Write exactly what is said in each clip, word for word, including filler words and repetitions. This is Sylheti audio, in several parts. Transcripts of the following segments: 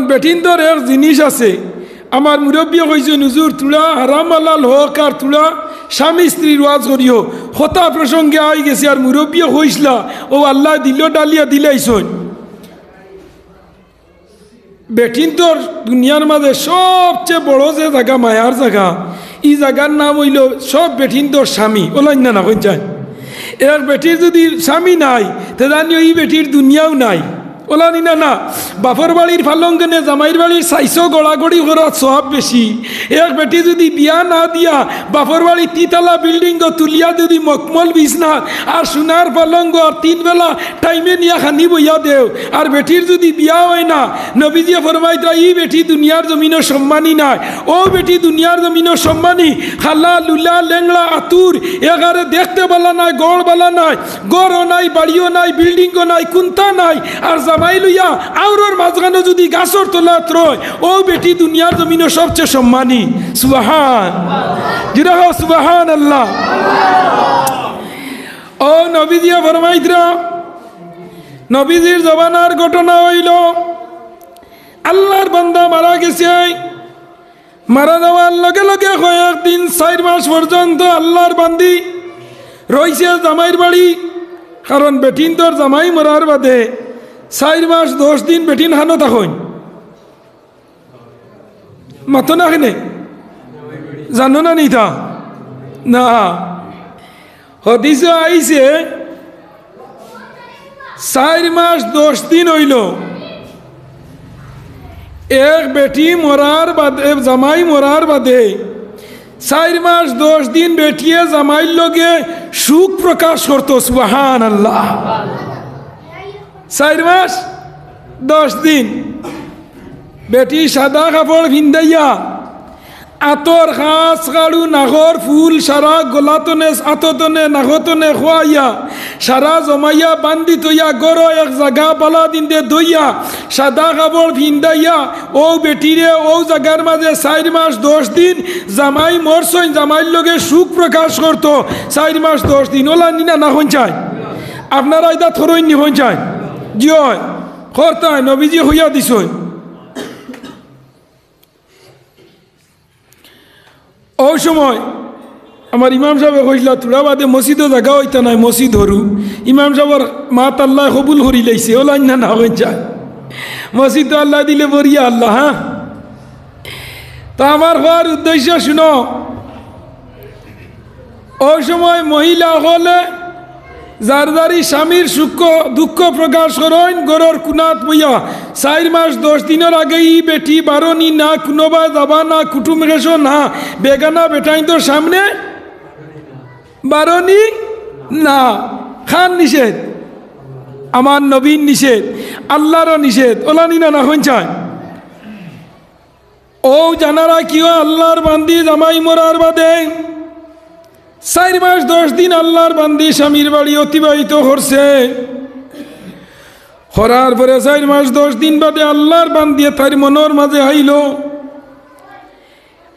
বেটিন্তর এক জিনিস আছে, আমার মুরব্বিয়ে কইছইন, "হুজুর, থুড়া হারাম হালাল হক আর থুড়া স্বামী স্ত্রীর ওয়াজ করিও।" কথা প্রসঙ্গে আই গেছে, আর মুরব্বিয়ে কইছলা, অউ আল্লায় দিলো ডালিয়া দিলাইছইন। বেটিন্তর দুনিয়ার মাঝে সবচে বড় যে জাগা, মায়ার জাগা, ই জাগার নাম অইলো সব বেটিন্তর স্বামী। অলাইন না, না কইন চাই? এক বেটির যুদি স্বামী নাই, তে জানিও ই বেটির দুনিয়াও নাই। অলানি না, না? বাপর বাড়ির পালঙ্গনে জামাইর বাড়ির চাইশো গড়াগড়ি করার সওয়াব বেশি। এক বেটি যুদি বিয়া না দিয়া বাপর বাড়ির তিতালা বিল্ডিংও তুলিয়া যুদি মখমল বিছনা আর সোনার পালঙ্গ আর তিন বেলা টাইমে নিয়া খানি বইয়া দেও, আর বেটির যুদি বিয়া অয় না, নবীজিয়ে ফরমাইতরা, "ই বেটি দুনিয়ার জমিনো সম্মানী নায়।" অউ বেটি দুনিয়ার জমিনো সম্মানী, কালা, লুলা, লেংড়া, আতুর, এগারে দেখতে বালা নায়, গড় বালা নায়, ঘরও নাই, বাড়িও নাই, বিল্ডিংও নাই, কুন্তা নাই, আর জামাই লইয়া আওরর মাঝখানো যুদি গাছর তলাত রয়, অউ বেটি দুনিয়ার জমিনো সবচে সম্মানী। সুবহান। জুরে কও, সুবহানাল্লাহ। অউ নবীজিয়ে ফরমাইতরা, নবীজির জমানার ঘটনা অইলো, আল্লার বান্দা মারা গেছে, মারা যাওয়ার লগে লগে কয়েকদিন, চাইর মাস পর্যন্ত আল্লার বান্দি রইছে জামাইর বাড়ি, কারণ বেটিন্তর জামাই মরার বাদে চাইর মাস দশ দিন বেটিন খানো থাকইন। মাতো না কেনে? জানো না নি তা? না। হাদিসো আইছে, চাইর মাস দশ দিন অইলো, এক বেটি মরার বাদে, জামাই মরার বাদে চাইর মাস দশ দিন বেটিয়ে জামাইর লগে সুখ প্রকাশ করতো। সুবহানাল্লাহ। চাইর মাস দশ দিন বেটি সাদা কাপড় ফিন্দাইয়া, আতর খাস কাড়ু, নাকর ফুল সারা গলাতনে, আততনে, নাকতনে খোয়াইয়া, সারা জমাইয়া বান্দি থইয়া, ঘরো এক জাগা বালা দিন দে ধইয়া, সাদা কাপড় ফিন্দাইয়া, অউ বেটিরে অউ জাগার মাঝে চাইর মাস দশ দিন জামাই মরছইন, জামাইর লগে সুখ প্রকাশ করতো চাইর মাস দশ দিন। অলানি না, না কইন চাই? আপনারা ইতা করইন নি কইন চাই? জি অয়, করতায়, নবীজি কইয়া দিছইন। অউ সময় আমার ইমাম সাবে কইছলা, "থুড়া বাদে মসজিদো জাগা অইতা নায়, মসজিদ হুরু।" ইমাম সাবর মাত আল্লায় কবুল করিলাইছে, অলাইন না, না কইন চাই? মসজিদ তো আল্লায় দিলে বরিয়া আল্লা, হ্যাঁ? তো আমার কওয়ার উদ্দেশ্য হুনো, অউ সময় মহিলা অকলে যার যারি স্বামীর সুখ দুঃখ প্রকাশ করইন, ঘরর কুনাত বইয়া। চাইর মাস দশ দিনর আগে ই বেটি বারনি না, কুনোবায় যাবা না, কুটুম গেছো না, বেগানা বেটাইন্তর সামনে বারনি না। কার নিষেধ? আমার নবীর নিষেধ, আল্লারও নিষেধ। অলানি না, না কইন চাই? অউ জানা রাখিও, আল্লার বান্দি জামাই মরার বাদে চাইর মাস দশ দিন আল্লার বান্দি স্বামীর বাড়ি অতিবাহিত করছে। করার পরে চাইর মাস দশ দিন বাদে আল্লার বান্দিয়ে তাইর মনর মাঝে আইলো,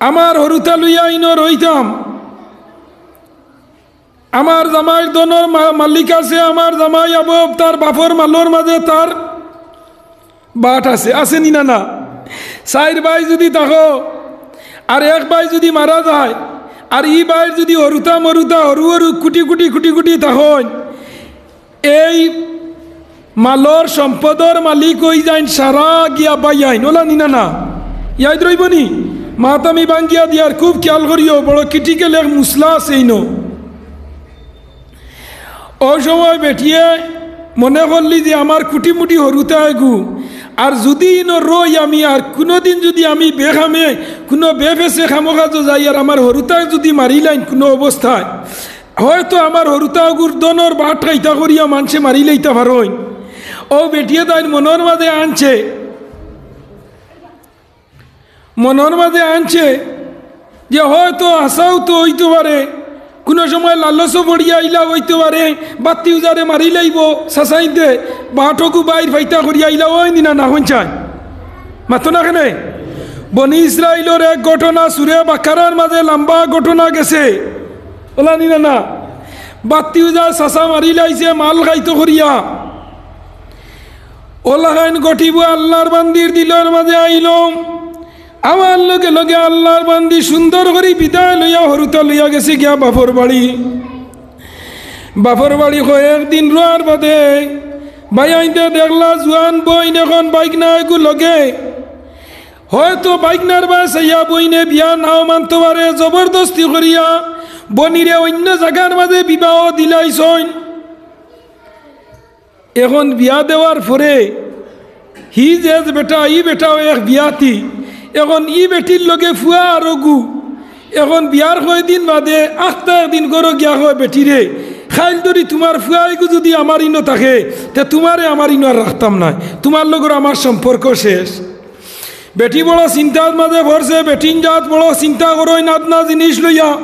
"আমার হুরুতা লইয়া ইনো রইতাম।" আমার জামাইর ধনর মা-, মালিক আছে, আমার জামাই আবো তার বাপর মালর মাঝে তার বাট আছে, আছে নি না, না? চাইর ভাই যুদি থাকো, আর এক ভাই যুদি মারা যায়, আর ই ভাইর যুদি হুরুতা মরুতা হুরু হুরু কুটি কুটি কুটি কুটি থাকইন, এই মালর সম্পদর মালিক অইযাইন সারা গিয়া ভাইয়াইন, অলা নি না না? ইয়াদ রইবো নি? মাত আমি ভাঙ্গিয়া দিয়ার, খুব খিয়াল করিও, বড় critical এক মুসলা আছে ইনো। অউ সময় বেটিয়ে মনে করলি যে আমার কুটিমুটি হুরুতা এগু, আর যুদি ইনো রই আমি, আর কুনুদিন যুদি আমি বেখামে কুনু বেফেসে খামোকাজো যাই, আর আমার হুরুতা যুদি মারিলাইন কুনু অবস্থায়, হয়তো আমার হুরুতা অগুর ধনর বাট কাইতা করিয়া মানষে মারিলাইতা পারইন। অউ বেটিয়ে তাইর মনর মাঝে আনছে, মনর মাঝে আনছে যে হয়তো হাছাউ তো অইতো পারে, কুনু সময় লালচো পড়িয়া ইলা অইতো পারে, বাত্তি উজারে মারিলাইবো, চাচাইন্তে বাটগু বাইর ফাইতা করিয়া ইলা অয় নি না, না কইন চাই? মাতো না কেনে? বনি ইসরাইলর এক ঘটনা সুরে বাকারার মাঝে লম্বা ঘটনা গেছে। অলা নি না না? বাত্তি উজার চাচা মারিলাইছে মাল খাইতো করিয়া। অলাখান ঘটিব আল্লার বান্দির দিলর মাঝে আইলো। আমার লগে লগে আল্লার বান্দি সুন্দর করি বিদায় লইয়া হুরুতা লইয়া গেছে গিয়া বাপর বাড়ি। বাপর বাড়ি কয়েকদিন রওয়ার বাদে ভাইয়াইন্তে দেখলা জুয়ান বইন অখন বাইগনা এগু লগে। হয়তো বাইগনার বায় চাইয়া বইনে বিয়া নাও মানতো পারে, জবরদস্তি করিয়া বইনরে অইন্য জাগার মাঝে বিবাহ দিলাইছইন। অখন বিয়া দেওয়ার পরে হি যে বেটা, ই বেটাও এক বিয়াতি। অখন ই বেটির লগে ফুয়া আরোগু। অখন বিয়ার কয়দিন বাদে আখতা একদিন ঘরো গিয়া কয়, "বেটিরে, খাইল ধরি তুমার ফুয়া এগু যুদি আমার ইনো থাকে, তে তুমারে আমার ইনো আর রাখতাম নায়, তুমার লগর আমার সম্পর্ক শেষ।" বেটি বড় চিন্তার মাঝে পড়ছে, বেটিন জাত বড় চিন্তা করইন নাদনা জিনিস লইয়া।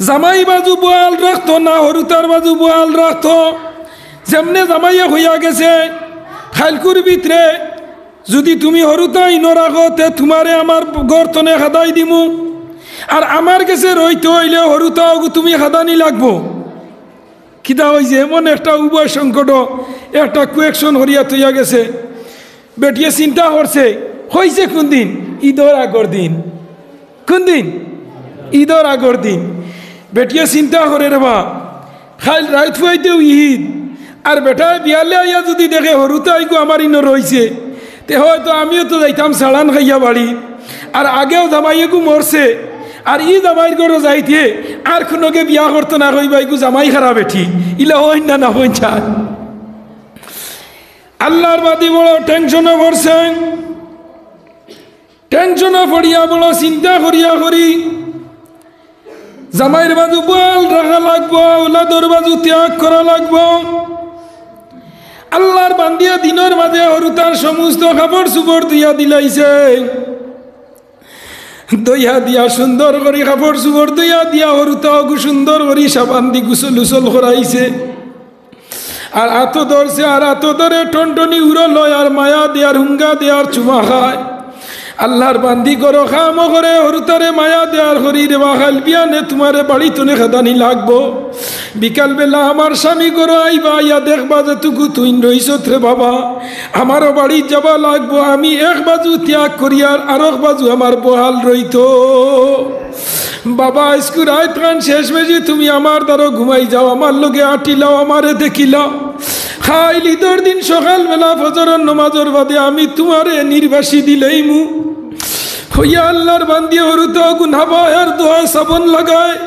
জামাই বাজু বহাল রাখতো না, হুরুতার বাজু বহাল রাখতো। যেমনে জামাইয়ে কইয়া গেছে, "খাইলকুর ভিতরে যুদি তুমি হুরুতা ইনো রাখো, তে তুমারে আমার ঘর তনে খেদাই দিমু, আর আমার গেছে রইতে অইলে হুরুতা অগু তুমি খেদানি লাগবো।" কিতা অইছে, এমন একটা উভয় সংকট, একটা কুয়েকশন করিয়া থইয়া গেছে। বেটিয়ে চিন্তা করছে, কইছে কুনদিন? ইদর আগর দিন। কুনদিন? ইদর আগর দিন। বেটিয়ে চিন্তা করে, "রে বা, খাইল রাইত ফুয়াইতেউ ইদ, আর বেটায় বিয়ালে আইয়া যুদি দেখে হুরুতা এগু আমার ইনো রইছে, তে হয়তো আমিও তো যাইতাম সাড়ান খাইয়া বাড়ি, আর আগেও জামাই এগু মরছে, আর ই জামাইর ঘরো যাইতে আর কুনুগে বিয়া করতো না, কইবা এগু জামাই খারাপ বেটি।" ইলা অইন না, না অইন চায়। আল্লার বান্দি বড় টেনশনো পড়ছে। টেনশনো পড়িয়া বড় চিন্তা করিয়া করি, জামাইর বাজু বহাল রাখা লাগবো, আওলাদর বাজু ত্যাগ করা লাগবো। আল্লার বান্দিয়ে দিনর মাঝে হুরুতার সমস্ত কাপড় চুপড় ধুইয়া দিলাইছে। ধুইয়া দিয়া সুন্দর করি কাপড় চুপড় ধুইয়া দিয়া হুরুতা অগু সুন্দর করি সাবান দি গোসল উসল করাইছে। আর আতো ধরছে, আর আতো ধরে টনটনি উড়ো লয়, আর মায়া দে, আর হুঙ্গা দে, আর চুমা খায়। আল্লার বান্দি ঘরো কামও করে, হুরুতারে মায়া দে, আর করি, "রে বা, খাইল বিয়ানে তুমারে বাড়ি তনে খেদানি লাগবো। বিকাল বেলা আমার স্বামী ঘরো আইবা, আইয়া দেখবা যেটুকু তুইন রইছত রে বাবা, আমারও বাড়িত যাবা লাগবো। আমি এক বাজু ত্যাগ করি, আর আরক বাজু আমার বহাল রইতো।" বাবা, আইজকু রাইত খান শেষ বেশি তুমি আমার দ্বারো ঘুমাই যাও, আমার লগে আটিলাও, আমারে দেখিলাও। খাইল ইদর দিন সকাল বেলা ফজরর নমাজর বাদে আমি তুমারে নির্বাসি দিলাইমু। কইয়া আল্লার বান্দিয়ে হুরুতা অগু নাবায় আর দোয়া সাবন লাগায়,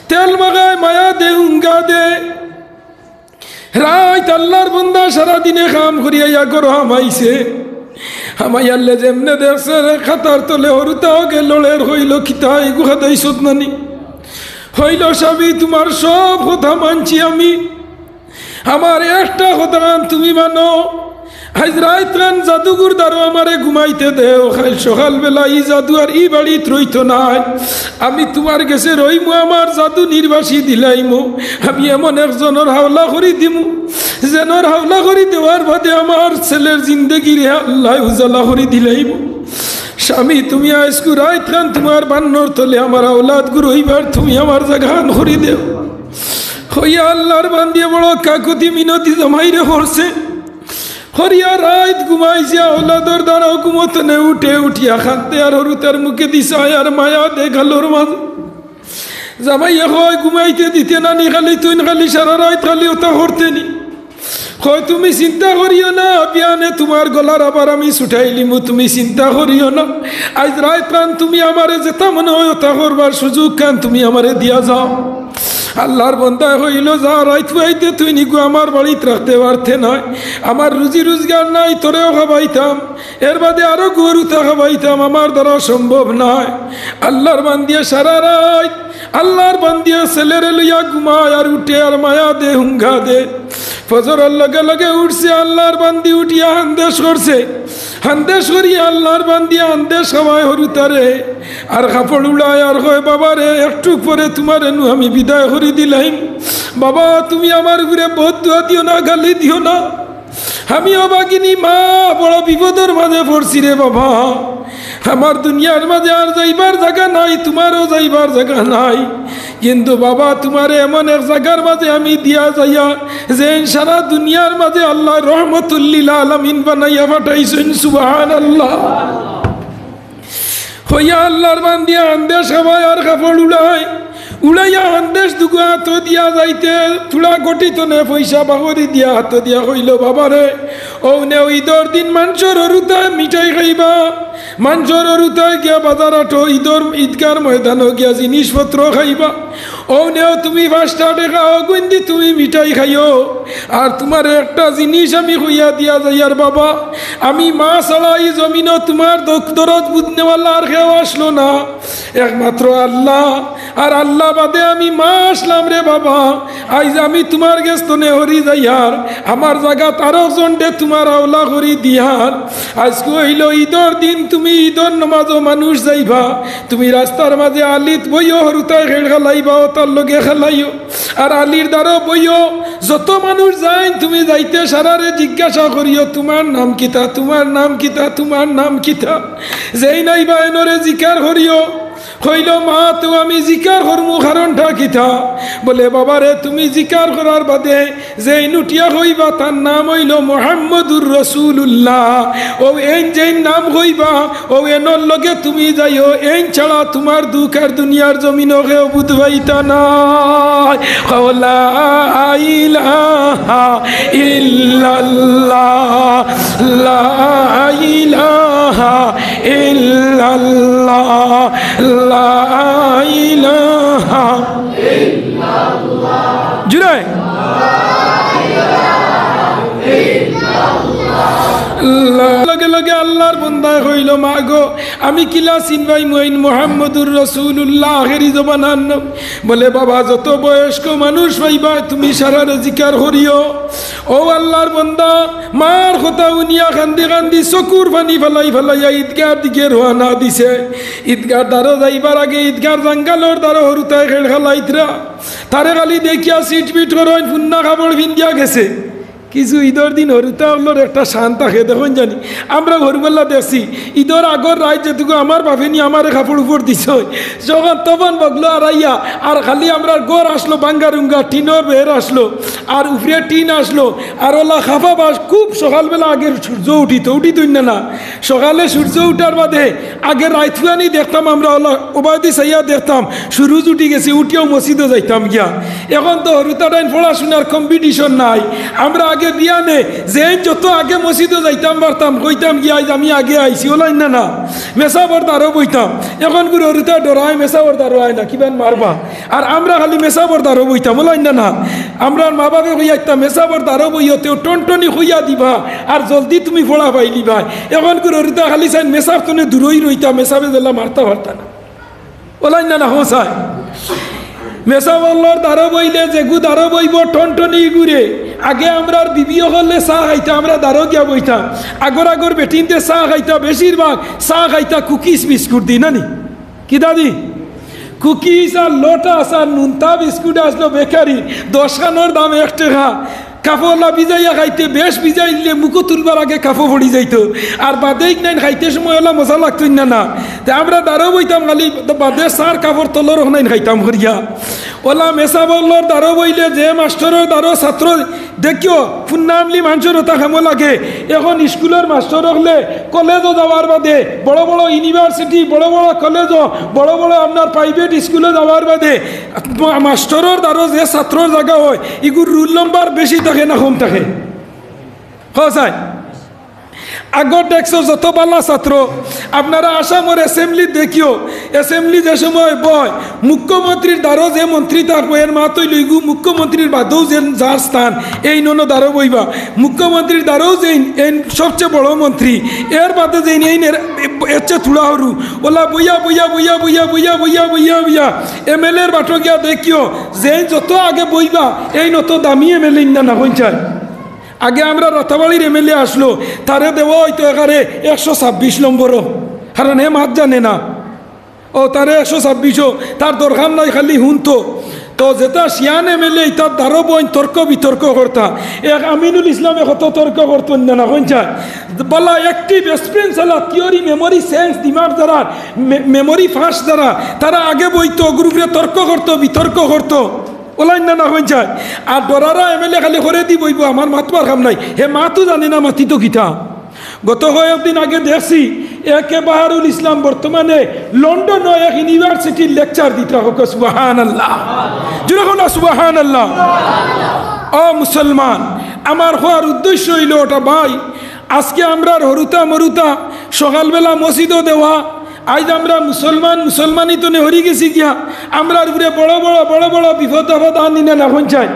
তেল মাগায়, মায়া দে, হুঙ্গা দে। রাইত আল্লার বান্দা সারা দিনে কাম করিয়া ইয়া ঘরো হামাইছে। হামাইয়ারলে যেমনে দেখছে রে, খাতার তলে হুরুতা অগে লড়ের, কইলো, "কিতা, এগু খেদাইছত নানি?" কইলো, "স্বামী, তুমার সব কথা মানছি আমি, আমার একটা কথা খান তুমি মানো, আইজ রাইত খান জাদুগুর দ্বারো আমারে ঘুমাইতে দেও, খাইল সকাল বেলা ই জাদু আর ই বাড়িত রইতো নায়। আমি তুমার গেছে রইমু, আমার জাদু নির্বাসি দিলাইমু। আমি এমন একজনর হাওলা করি দিমু, যেনর হাওলা করি দেওয়ার বাদে আমার ছেলের জিন্দেগিরে আল্লায় উজালা করি দিলাইমু। স্বামী, তুমি আইজকু রাইত খান তুমার বান্নর তলে আমার আওলাদগু রইবার, তুমি আমার জাগান করি দেও।" কইয়া আল্লার বান্দিয়ে বড় কাকুতি মিনতি জামাইরে করছে। করিয়া রাইত ঘুমাইছে, আওলাদর দ্বারো ঘুমো তনে উঠে, উঠিয়া কান্দে আর হুরুতার মুখেদি চায় আর মায়া দে গালর মাঝে। জামাইয়ে কয়, "ঘুমাইতে দিতে নানি, খালি তুইন খালি সারা রাইত খালি অতা করতে নি।" কয়, "তুমি চিন্তা করিও না, বিয়ানে তুমার গলার আবার আমি ছুটাইলিমু, তুমি চিন্তা করিও না। আইজ রাইত খান তুমি আমারে যেতা মনে অয় অতা করবার সুযোগ খান তুমি আমারে দিয়া যাও।" আল্লার বান্দায় কইলো, "যা, রাইত ফুয়াইতে তুইন ইগু আমার বাড়িত রাখতে পারতে নায়, আমার রুজি রুজগার নাই, তোরেও খাবাইতাম, এর বাদে আরো হুরুতা খাবাইতাম, আমার দ্বারা সম্ভব নায়।" আল্লার বান্দিয়ে সারা রাইত আল্লার বান্দিয়ে ছেলেরে লইয়া ঘুমায় আর উঠে আর মায়া দে, হুঙ্গা দে। ফজরর লগে লগে উঠছে, আল্লার বান্দি উঠিয়া হান্দেশ করছে। হান্দেশ করিয়া আল্লার বান্দিয়ে হান্দেশ খাওয়ায় হুরুতারে, আর কাপড় উড়ায় আর কয়, "বাবারে, একটু পরে তুমারে নু আমি বিদায় করি দিলাইমু। বাবা, তুমি আমার উপরে বদদোয়া দিও না, গালি দিও না।" আমি অভাগিনী মা, বড় বিপদর মাঝে পড়ছি রে বাবা। আমার দুনিয়ার মাঝে আর যাইবার জাগা নাই, তুমারও যাইবার জাগা নাই। কিন্তু বাবা, তুমারে এমন এক জাগার মাঝে আমি দিয়া যাইয়ার, যেইন সারা দুনিয়ার মাঝে আল্লায় রহমতুল্লিল আলামিন বানাইয়া পাঠাইছইন। সুবহানাল্লাহ। কইয়া আল্লার বান্দিয়ে হান্দেশ খাবায় আর কাপড় উড়ায়, উড়াইয়া হান্দেশ দুগু আতো দিয়া যাইতে, থুড়া গটিত নে পয়সা বাগরি দিয়া আতো দিয়া কইলো, "বাবারে, অউ নেও ইদর দিন মানষর হুরুতায় মিঠাই খাইবা, মানষর হুরুতায় গিয়া বাজার আটো, ইদর ইদগার ময়দানো গিয়া জিনিসপত্র খাইবা, অউ নেও তুমি পাঁচটা টেকা অগুইন্দি তুমি মিঠাই খাইও।" আর তুমারে একটা জিনিস আমি কইয়া দিয়া যাইয়ার বাবা, আমি মা ছাড়া ই জমিনো তুমার দুখ দরদ বুঝনেওয়ালা আর কেউ আছলো না, একমাত্র আল্লা। আর আল্লা বাদে আমি মা আছলাম রে বাবা। আইজ আমি তুমার গেছ তনে হরি যাইয়ার, আমার জাগাত আরক জনরে তুমার আওলা করি দিয়ার। আইজকু অইলো ইদর দিন, তুমি ইদর নমাজো মানুষ যাইবা, তুমি রাস্তার মাঝে আলিত বইও, হুরুতায় খেল খেলাইবা, অতার লগে খেলাইও। আর আলির দ্বারো বইও, যত মানুষ যাইন, তুমি যাইতে সারারে জিজ্ঞাসা করিও, "তুমার নাম কিতা, তুমার নাম কিতা, তুমার নাম কিতা?" যেইন আইবা এনরে জিকার করিও। কইলো, "মা, তো আমি জিকার করমু, কারণটা কিতা?" বলে, "বাবারে, তুমি জিকার করার বাদে যেইন উঠিয়া কইবা, তার নাম অইলো মুহাম্মদুর রাসূলুল্লাহ। অউ এইন যেইন নাম কইবা, অউ এনর লগে তুমি যাইও, এইন ছাড়া তুমার দুখ আর দুনিয়ার জমিনো কেউ বুঝবাইতা নায়।" কও, "লা ইলাহা ইল্লাল্লাহ, লা ইলাহা ইল্লাল্লাহ, লা ইলাহা।" জুরে। লগে লগে আল্লার বন্দায় কইলো, "মা গো, আমি কিলা চিনবাইমু এইন মুহাম্মদুর রাসূলুল্লাহ, আখেরি জমানার নবী?" বলে, "বাবা, যত বয়স্ক মানুষ পাইবায়, তুমি সারারে জিকার করিও।" অউ আল্লার বন্দা মার কথা হুনিয়া কান্দি কান্দি চকুর পানি ফালাই ফালাইয়া ইদগার দিকে রওয়ানা দিছে। ইদগার দ্বারো যাইবার আগে ইদগার জাঙ্গালর দ্বারো হুরুতায় খেল খেলাইতরা। তারে খালি দেখিয়া সিটপিট করইন, ফুন্না কাপড় ফিন্দিয়া গেছে। কিছু ইদর দিন হুরুতা অকলর একটা শান থাকে, দেখইন জানি। আমরা হুরুবালা দেখছি, ইদর আগর রাইত যেটুকু আমার বাপে নি আমারে কাপড় উপর দিছে, যখন তখন বগলো আরাইয়া, আর খালি আমরার ঘর আছলো বাঙ্গারুঙ্গা, টিনর বের আছলো, আর উপরে টিন আছলো, আর অলা কাফা বাস খুব সকালবেলা আগে সূর্য উঠিত, উঠিত না না, সকালে সূর্য উঠার বাদে আগে রাইত ফুয়ানি দেখতাম আমরা, অলা ওবায়দি চাইয়া দেখতাম, সুরুজ উঠি গেছে, উঠিয়াউ মসজিদো যাইতাম গিয়া। এখন তো হুরুতাটাইন পড়াশুনার competition নাই। আমরা আগে বিয়ানে যেইন যত আগে মসজিদো যাইতাম পারতাম, কইতাম গিয়া, "আইজ আমি আগে আইছি", অলাইন না না, মেসাবর দ্বারো বইতাম। এখন গুরু হুরুতায় ডরায়, মেসাবর দ্বারো আয় না, কিবান মারবা। আর আমরা খালি মেসাবর দ্বারো বইতাম, অলাইন না না। আমরার মা বাপে কইয়া আইতা, "মেসাবর দ্বারো বইও, তেউ টনটনি কইয়া দিবা, আর জলদি তুমি পড়া পাইলিবায়।" এখন গুরু হুরুতা খালি চাইন মেসাব তনে দূরই রইতা, মেসাবে যেলা মারতা পারতা না। অলাইন না না, হো চাই। মেসাব অকলর দ্বারো বইলে যেগু দ্বারো বইবো টনটনি ইগুরে। আগে আমরার বিবি অকলে চা খাইতা, আমরা দ্বারো গিয়া বইতাম। আগর আগর বেটিন্তে চা খাইতা, বেশিরভাগ চা খাইতা কুকিজ বিস্কুট দি, না নি? কিতা দি? কুকিজ আর লোটাস আর নুনতা বিস্কুট আছলো বেকারি, দশখানর দাম এক টেকা। কাফো অলা ভিজাইয়া খাইতে, বেশ ভিজাইলে মুখো তুলবার আগে কাফো পড়ি যাইতো। আর বাদে ইগনাইন খাইতে সময় অলা মজা লাগতো না না। তে আমরা দ্বারো বইতাম খালি বাদে চার কাফর তলর অখনাইন খাইতাম করিয়া। অলা মেসাব অকলর দ্বারো বইলে যে মাস্টরর দ্বারো ছাত্র দেখিও, ফুন্নামলি মানষর অতা কামো লাগে। এখন স্কুলর মাস্টর অকলে কলেজো যাওয়ার বাদে, বড় বড় university, বড় বড় কলেজো, বড় বড় আপনার private স্কুলো যাওয়ার বাদে মা-, মাস্টরর দ্বারো যে ছাত্রর জাগা অয়, ইগুর roll number বেশি থাকে না কম থাকে? কও চাই। আগর ডেস্কর যত বালা ছাত্র, আপনারা আসামর assembly দেখিও, assembly যে সময় বয়, মুখ্যমন্ত্রীর দ্বারো যে মন্ত্রী থাকবো, এর মাত অইলো ইগু মুখ্যমন্ত্রীর বাদেও যে যার স্থান, এইন অনো দ্বারো বইবা। মুখ্যমন্ত্রীর দ্বারো যেইন, এইন সবচেয়ে বড় মন্ত্রী, এর বাদে যেইন, এইন এর, এর চেয়ে থুড়া হুরু। অলা বইয়া, বইয়া, বইয়া, বইয়া, বইয়া, বইয়া, বইয়া, বইয়া, MLAর বাটো গিয়া দেখিও, যেইন যত আগে বইবা, এইন অত দামি MLA ইন্না না পঞ্চায়েত। আগে আমরার রাতাবাড়ির MLA আছলো, তারে দেওয়া অইতো এগারে একশো ছাব্বিশ নম্বরও, কারণ হে মাত জানে না। ও, তারে একশো ছাব্বিশও, তার দরকার নাই, খালি হুনতো। তো যেটা শিয়ান এমএলএ, ইতার দ্বারো বইন তর্ক বিতর্ক করতা। এক আমিনুল ইসলামে কত তর্ক করতো না, না কইন চাই? বালা একটি বেস্ট ফ্রেন্ড সালা থিওরি, মেমোরি, সেন্স, দিমাগ যারা, মে-, মেমোরি ফাঁস যারা, তারা আগে বইতো, গ্রুপে তর্ক করতো, বিতর্ক করতো। ওলাইন না, না কইন চাই? আর ডরারা এমএলএ খালি করে দি বইবো, আমার মাতবার কাম নাই। হে মাতও জানে না, মাতিতো কিতা? গত কয়েকদিন আগে দেখছি, এ কে বাহারুল ইসলাম বর্তমানে লন্ডনো এক ইউনিভার্সিটির লেকচার দিতা। হোক সুবহানাল্লাহ, জোরে কও না সুবহানাল্লাহ। ও মুসলমান, আমার কওয়ার উদ্দেশ্য অইলো ওটা ভাই, আজকে আমরার হরুতা মরুতা সকালবেলা মসজিদো দেওয়া, আইজ আমরা মুসলমান, মুসলমানি তো নেহরি গেছি গিয়া, আমরার উপরে বড় বড়, বড় বড় বিপদ আপদ আনি না, না কইন চাই?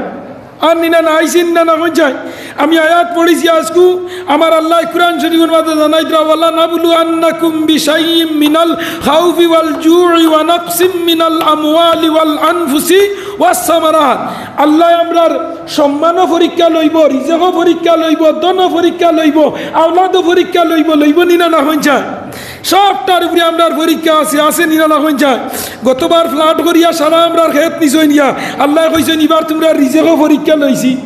আর নিনা না আইসিন না, না কইন চাই? আমি আয়াত পড়ছি আজকু, আমার আল্লায় কুরআন শরীফর মাঝে জানাইতরা, "ওয়ালা নাবলু আন্নাকুম বিশাইইম মিনাল খাউফি ওয়াল জুই ওয়া নাকসিম মিনাল আমওয়ালি ওয়াল আনফুসি ওয়াস সামারাত।" আল্লায় আমরার সম্মানও পরীক্ষা লইবো, রিজেকও পরীক্ষা লইবো, ধনও পরীক্ষা লইবো, আওলাদও পরীক্ষা লইবো, লইবো নি না, না কইন চাই? সবটার উপরে আমরার পরীক্ষা আছে, আছে নি না, না কইন চাই? গতবার ফ্লাড করিয়া সারা আমরার খেত নিছইন গিয়া, আল্লায় কইছইন, "ইবার তুমরার রিজেকও পরীক্ষা লইছি।"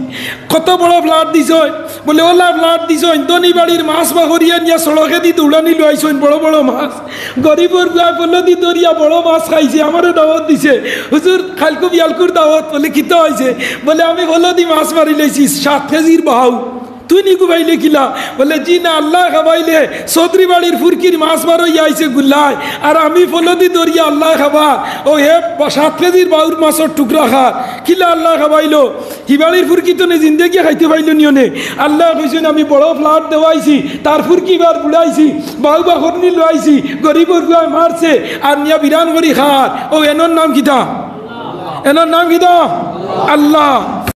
কত বড় ফ্লাড দিছইন, বলে, "ওলা ফ্লাড দিছইন, ধনী বাড়ির মাছ বা করিয়া নিয়া সড়কেদি দৌড়ানি লইছইন, বড় বড় মাছ। গরিবর পুয়ায় ফলদি ধরিয়া বড় মাছ খাইছে, আমারে দাওয়াত দিছে, 'হুজুর, খাইলকু বিয়ালকুর দাওয়াত।' বলে, "কিতা অইছে?" বলে, "আমি ফলদি মাছ মারি লইছি, সাত কেজির বাউ।" তুই নিগু পাইলে কিলা? বলে, "জি না, আল্লায় খাবাইলে, চৌধুরী বাড়ির ফুরকির মাছ বারইয়া আইছে গুল্লায়, আর আমি ফলদি ধরিয়া আল্লায় খাবা।" ও হে বা-, সাত কেজির বাউর মাছর টুকরা খার, কিলা আল্লায় খাবাইলো? হি বাড়ির ফুরকি তো নে জিন্দেগি খাইতে পাইলো নিও নে। আল্লায় কইছইন, "আমি বড় ফ্লাড দেওয়াইছি, তার ফুরকি বার বুড়াইছি, বাউ বা খরনি লইছি, গরিবর পুয়ায় মারছে, আর নিয়া বিরান করি খার।" ও এনর নাম কিতা? এনর নাম কিতা? আল্লাহ।